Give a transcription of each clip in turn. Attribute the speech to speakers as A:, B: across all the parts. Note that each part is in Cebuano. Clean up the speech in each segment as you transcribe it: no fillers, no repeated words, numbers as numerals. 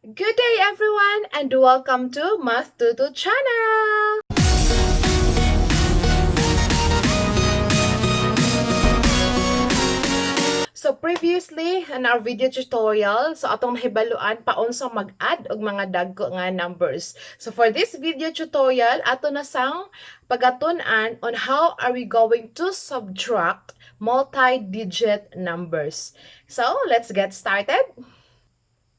A: Good day, everyone, and welcome to Math Tutu channel! So previously in our video tutorial, so atong nahibaluan paunsa mag-add og mga dagko nga numbers. So for this video tutorial, ato na sang pagatun-an on how are we going to subtract multi-digit numbers. So let's get started.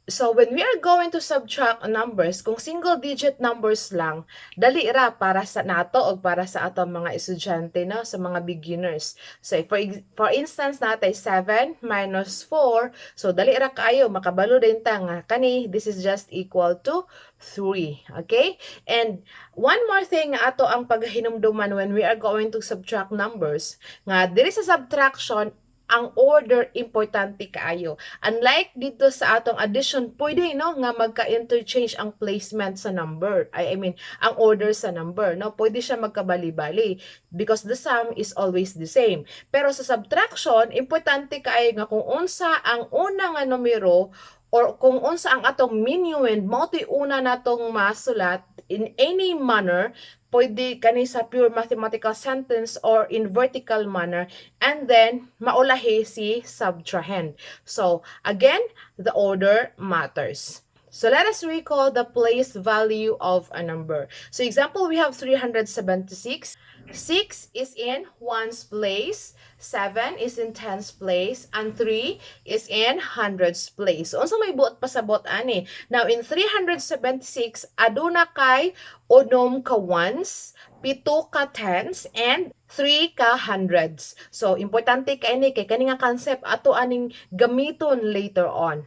A: So when we are going to subtract numbers, kung single digit numbers lang, dali ra para sa nato o para sa atong mga estudyante, no, sa mga beginners. So for instance, natay 7 minus 4, so dali ra kaayo makabalo din ta nga kani this is just equal to 3, okay? And one more thing nga ato ang paghinumduman when we are going to subtract numbers, nga diri sa subtraction, ang order importante kaayo. Unlike dito sa atong addition, pwede, no, nga magka-interchange ang placement sa number. I mean, ang order sa number, no? Pwede siya magkabali-bali because the sum is always the same. Pero sa subtraction, importante kaayo nga kung unsa ang una nga numero or kung unsa ang atong minuend, mao to'y una natong masulat in any manner, pwede kani sa pure mathematical sentence or in vertical manner, and then maulahi si subtrahend. So, again, the order matters. So let us recall the place value of a number. So example, we have 376. 6 is in ones place, 7 is in tens place, and 3 is in hundreds place. So, unsa may buot pasabot ani? Now, in 376, aduna kay unom ka ones, pito ka tens, and 3 ka hundreds. So, importante kay ni kay kani nga concept ato aning gamiton later on.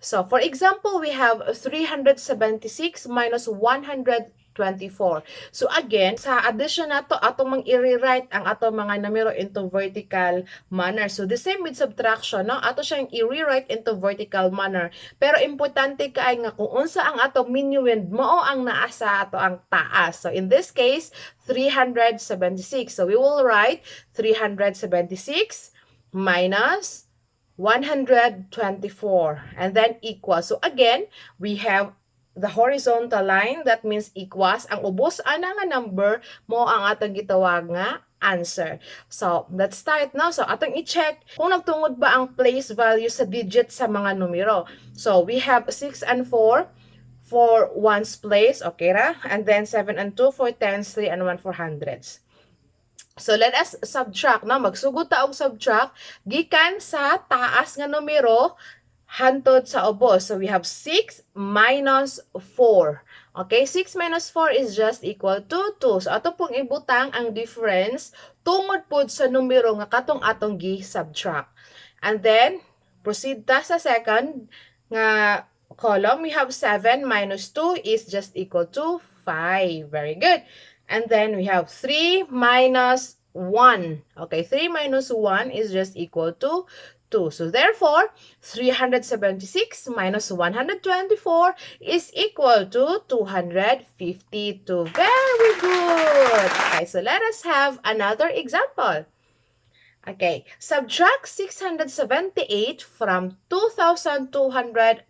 A: So, for example, we have 376 minus 124. So again, sa addition nato, atong mang i-rewrite ang atong mga numero into vertical manner. So the same with subtraction, no? Ato siyang i-rewrite into vertical manner. Pero importante kay nga kung unsa ang atong minuend, mao ang naa sa ato ang taas. So in this case, 376. So we will write 376 minus 124 and then equal. So again, we have the horizontal line, that means equals. Ang ubos ana nga number mao ang atong gitawag nga answer. So, let's start now. So, atong i-check kung nagtungod ba ang place value sa digit sa mga numero. So, we have 6 and 4 for ones place, okay ra? And then 7 and 2 for tens, 3 and 1 for hundreds. So let us subtract, no? Magsugod ta og subtract gikan sa taas nga numero hantod sa ubos. So we have 6 minus 4. Okay, 6 minus 4 is just equal to 2. So ato pong ibutang ang difference tungod pod sa numero nga katong atong gi-subtract. And then proceed ta sa second nga column. We have 7 minus 2 is just equal to 5. Very good. And then we have 3 minus 1. Okay, 3 minus 1 is just equal to 2. So therefore, 376 minus 124 is equal to 252. Very good. Okay, so let us have another example. Okay, subtract 678 from 2,292.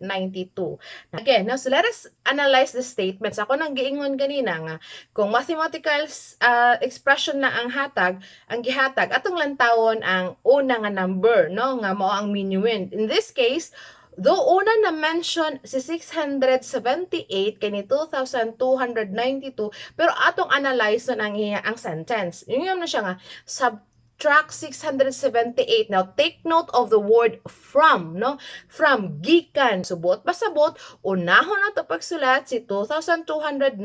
A: Again, now, so let us analyze the statements. Ako nang giingon ganina nga, kung mathematical expression na ang hatag, ang gihatag, atong lantawon ang una nga number, no, nga mao ang minuend. In this case, though una na mention si 678 kani 2,292, pero atong analyze ang iya ang sentence. Yun na siya nga subtract 678. Now, take note of the word "from", no? From, gikan. So, buot pasabot, unahon na to pagsulat si 2,292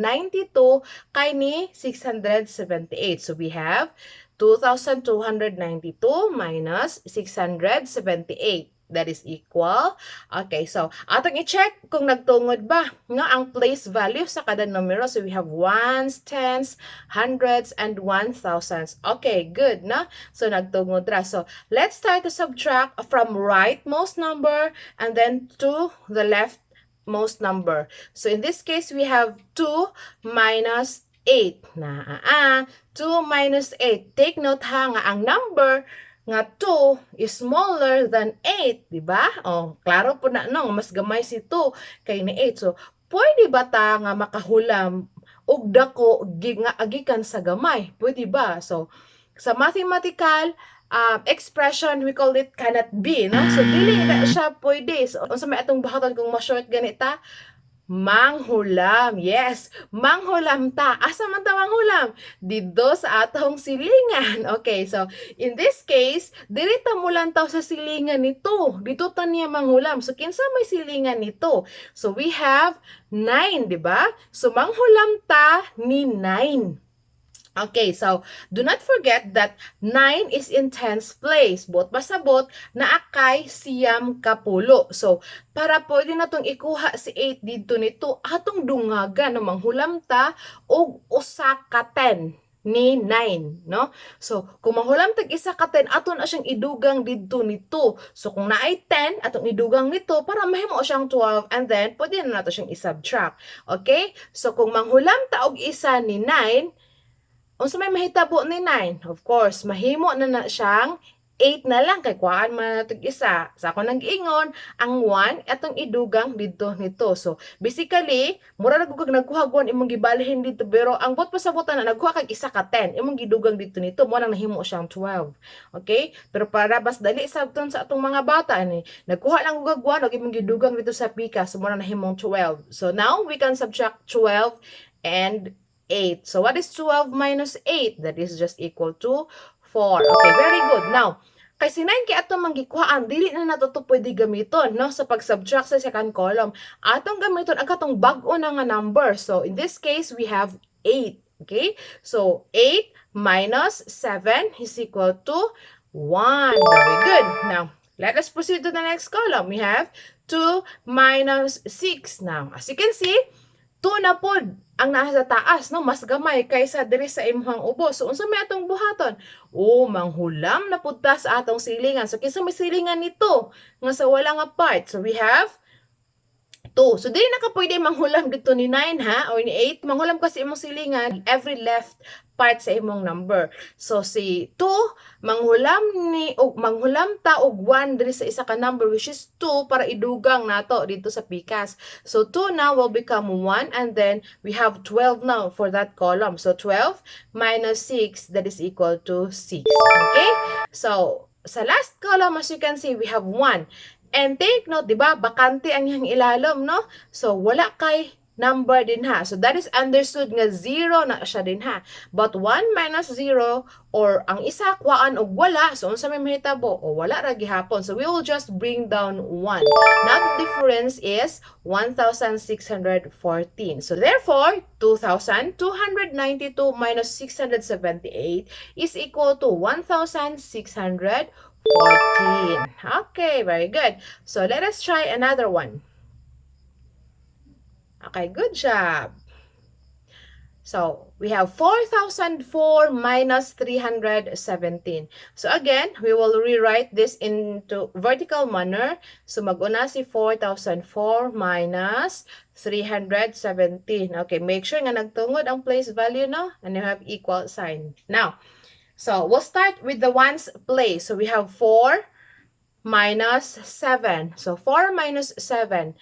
A: kay ni 678. So, we have 2,292 minus 678. That is equal. Okay, so atong i-check kung nagtungod ba, no, ang place value sa kada numero. So we have ones, tens, hundreds, and one thousands. Okay, good, no? So nagtungod ra. So let's start to subtract from rightmost number and then to the leftmost number. So in this case, we have 2 minus 8. Na, 2 minus 8. Take note ha nga ang number nga nga 2 is smaller than 8, di ba? Oh, klaro po na, no, mas gamay si 2 kay ni 8. So, pwede ba ta nga makahulam og dako nga agikan sa gamay? Pwede ba? So, sa mathematical expression, we call it "cannot be," no? So, dili na siya pwede. So, unsa may atong buhaton kung ma-short ganita? Manghulam. Yes, manghulam ta. Asa man ta manghulam? Didto sa atong silingan. Okay, so in this case, diri ta mulantaw sa silingan nito. Dito ta niya manghulam. So kinsa may silingan nito? So we have 9, di ba? So manghulam ta ni 9. Okay, so do not forget that 9 is in tens place. Buot pasabot, naa kay 90. So, para pwede na tong ikuha si 8 dito nito, atong dungagan, no, manghulam ta og usa ka 10 ni 9, no? So, kung manghulam tag isa ka 10, ato na siyang idugang didto nito. So, kung naay 10, atong idugang nito para mahimo siyang 12 and then pwede na nato siyang i-subtract. Okay? So, kung manghulam ta og isa ni 9, unsa may mahitabo ni 9? Of course, mahimo na na siyang 8 na lang kay kuhaan man natog isa. Sa ako nang giingon, ang 1 atong idugang didto nito. So, basically, mura ra kag nagkuha og 1 imong gibalhin dito, pero ang buot pasabutan na nagkuha kag isa ka 10 imong gidugang didto nito, mo nang nahimo siyang 12. Okay? Pero para bas dali sabton sa atong mga bata ni, nagkuha lang og 1 ug imong gidugang dito sa pikas, so mo nang nahimong 12. So now we can subtract 12 and 8. So what is 12 minus 8? That is just equal to 4. Okay, very good. Now, kay si 9 kay atong manggikuhaan, dili na nato to pwede gamiton, no, sa pag-subtract sa second column. Atong gamiton ang katong bag-o na nga number. So in this case, we have 8. Okay? So 8 minus 7 is equal to 1. Very good. Now, let us proceed to the next column. We have 2 minus 6. Now, as you can see, 2 na pod ang naa sa taas, no? Mas gamay kaysa diri sa imong ubos. So, unsa may atong buhaton? Oh, manghulam na pud ta sa atong silingan. So, kinsa may silingan nito nga sa wala nga part? So, we have 2. So, dili na ka pwede manghulam dito ni 9 ha, or ni 8. Manghulam ka sa imong silingan every left part sa imong number. So, si 2, manghulam ni og manghulam ta og 1 diri sa isa ka number, which is 2, para idugang nato dito sa pikas. So, 2 now will become 1 and then we have 12 now for that column. So, 12 minus 6, that is equal to 6. Okay? So, sa last column, as you can see, we have 1. And take note, di ba, bakante ang iyang ilalom, no? So, wala kay number din ha. So, that is understood nga 0 na siya din ha. But 1 minus 0 or ang isa kuhaan og wala, so unsa may mahitabo? O wala ra gihapon. So, we will just bring down 1. Now, the difference is 1,614. So, therefore, 2,292 minus 678 is equal to 1,614. Okay, very good. So, let us try another one. Okay, good job. So, we have 4,004 minus 317. So, again, we will rewrite this into vertical manner. So, mag-una si 4,004 minus 317. Okay, make sure nga nagtungod ang place value, no? And you have equal sign. Now, so, we'll start with the ones place. So, we have 4 minus 7. So, 4 minus 7.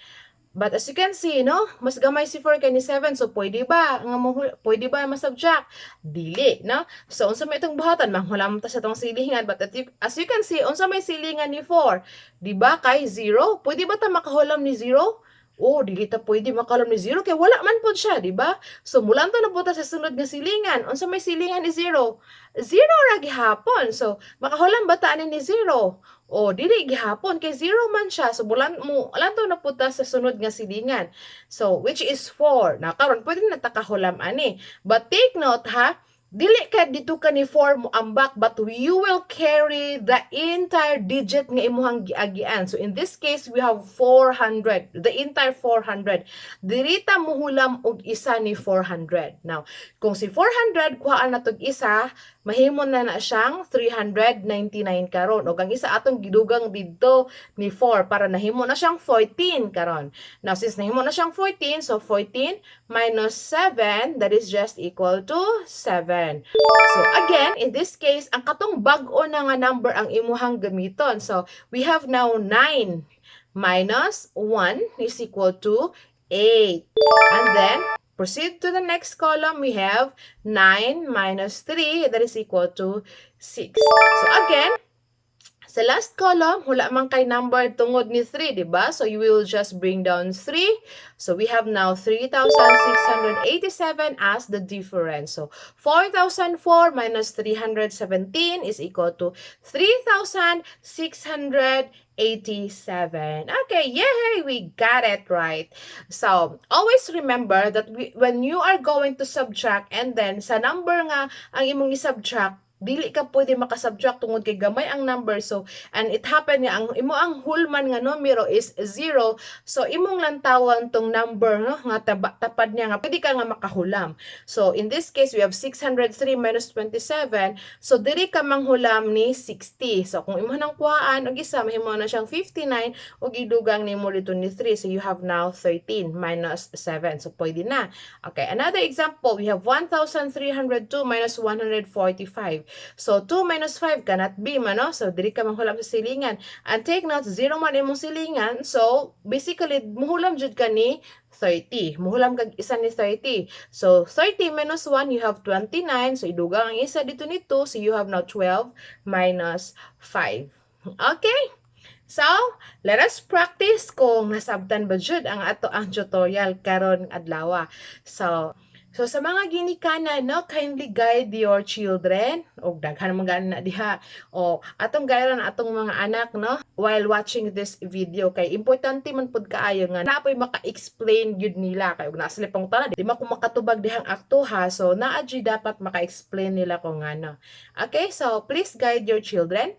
A: But as you can see, no, mas gamay si 4 kay ni 7. So, pwede ba nga pwede ba ma-subtract? Dili, no? So, unsa may itong buhatan? Manghulam ta sa itong silingan. But as you can see, unsa may silingan ni 4? Di ba kay 0? Pwede ba ta makahulam ni 0? Oh, dili ta pwede makahulam ni 0 kay wala man pod siya, di ba? So, mulantaw na po ta sa sunod nga silingan. Unsa may silingan ni 0? 0 ra gihapon. So, makahulam ba ta ani ni 0? Oh, dili gihapon kay 0 man siya. So, bulan mo lantaw na pud ta sa sunod nga silingan. So, which is 4. Na karon pwede na ta kahulam ani. But take note ha, dili ka dito ka ni 4 mo ambak, but you will carry the entire digit nga imuhang giagian. So in this case, we have 400, the entire 400. Diri ta muhulam og isa ni 400. Now, kung si 400 kuhaan na tog isa, mahimo na na siyang 399 karon. Og ang isa atong gidugang didto ni 4 para nahimo na siyang 14 karon. Now, since nahimo na siyang 14, so 14 minus 7, that is just equal to 7. 7. So again, in this case, ang katong bag-o na nga number ang imuhang gamiton. So we have now 9 minus 1 is equal to 8. And then, proceed to the next column, we have 9 minus 3, that is equal to 6. So again, sa last column, wala man kay number tungod ni 3, di ba? So you will just bring down 3. So we have now 3,687 as the difference. So 4,004 minus 317 is equal to 3,687. Okay, yay! We got it right. So, always remember that when you are going to subtract and then sa number nga ang imong i-subtract, dili ka pwede makasubtract tungod kay gamay ang number. So, and it happen nga ang imo ang hulman nga numero is 0. So, imong lantawan tong number, no, nga tapad niya nga pwede ka nga makahulam. So, in this case, we have 603 minus 27. So, diri ka manghulam ni 60. So, kung imo nang kuhaan og isa, mahimo na siyang 59 ug idugang nimo dito ni 3. So, you have now 13 minus 7. So, pwede na. Okay, another example, we have 1,302 minus 145. So, 2 minus 5 cannot be man, no? So, diri ka manghulam sa silingan. And take note, 0 man imong silingan. So, basically, muhulam jud ka ni 30. Muhulam kag isa ni 30. So, 30 minus 1, you have 29. So, idugang ang isa dito ni 2. So, you have now 12 minus 5. Okay? So, let us practice kung nasabtan ba jud ang ato ang tutorial karon adlaw. So sa mga ginikanan, no, kindly guide your children og daghan man gani na diha o atong gayran atong mga anak, no, while watching this video kay importante man pud kaayo nga naa poy maka-explain gyud nila kay ug naa sila pangutana, di man ko makatubag dihang akto ha. So naa jud dapat maka-explain nila kung ngano. Okay, so please guide your children.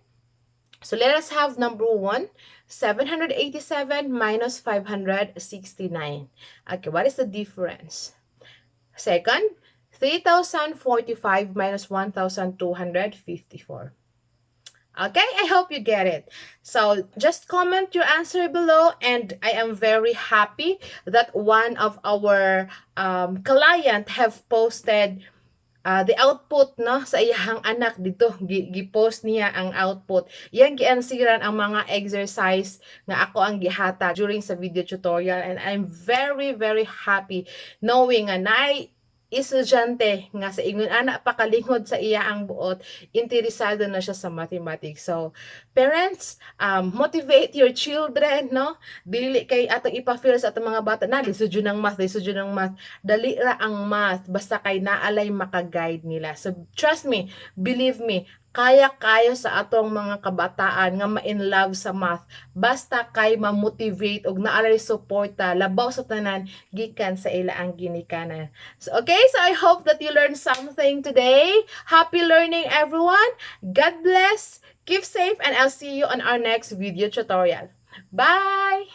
A: So let us have number 1, 787 minus 569. Okay, what is the difference? Second, 3,045 minus 1,254. Okay, I hope you get it. So just comment your answer below, and I am very happy that one of our client have posted the output, no, sa iyang anak dito. Gi-post niya ang output, iyang giansiran ang mga exercise nga ako ang gihatag during sa video tutorial, and I'm very, very happy knowing nga naay estudyante nga sa ingon ana pa kalingod sa iya ang buot, interesado na siya sa mathematics. So parents, motivate your children, no? Dili kay atong ipa-feel sa atong mga bata na lisod jud ng math, lisod jud ng math. Dali ra ang math basta kay naalay maka-guide nila. So trust me, believe me, kaya kayo sa atong mga kabataan nga ma-in love sa math basta kay ma-motivate og naalay suporta, labaw sa tanan gikan sa ila ang ginikanan. So okay, so I hope that you learned something today. Happy learning, everyone. God bless, keep safe, and I'll see you on our next video tutorial. Bye.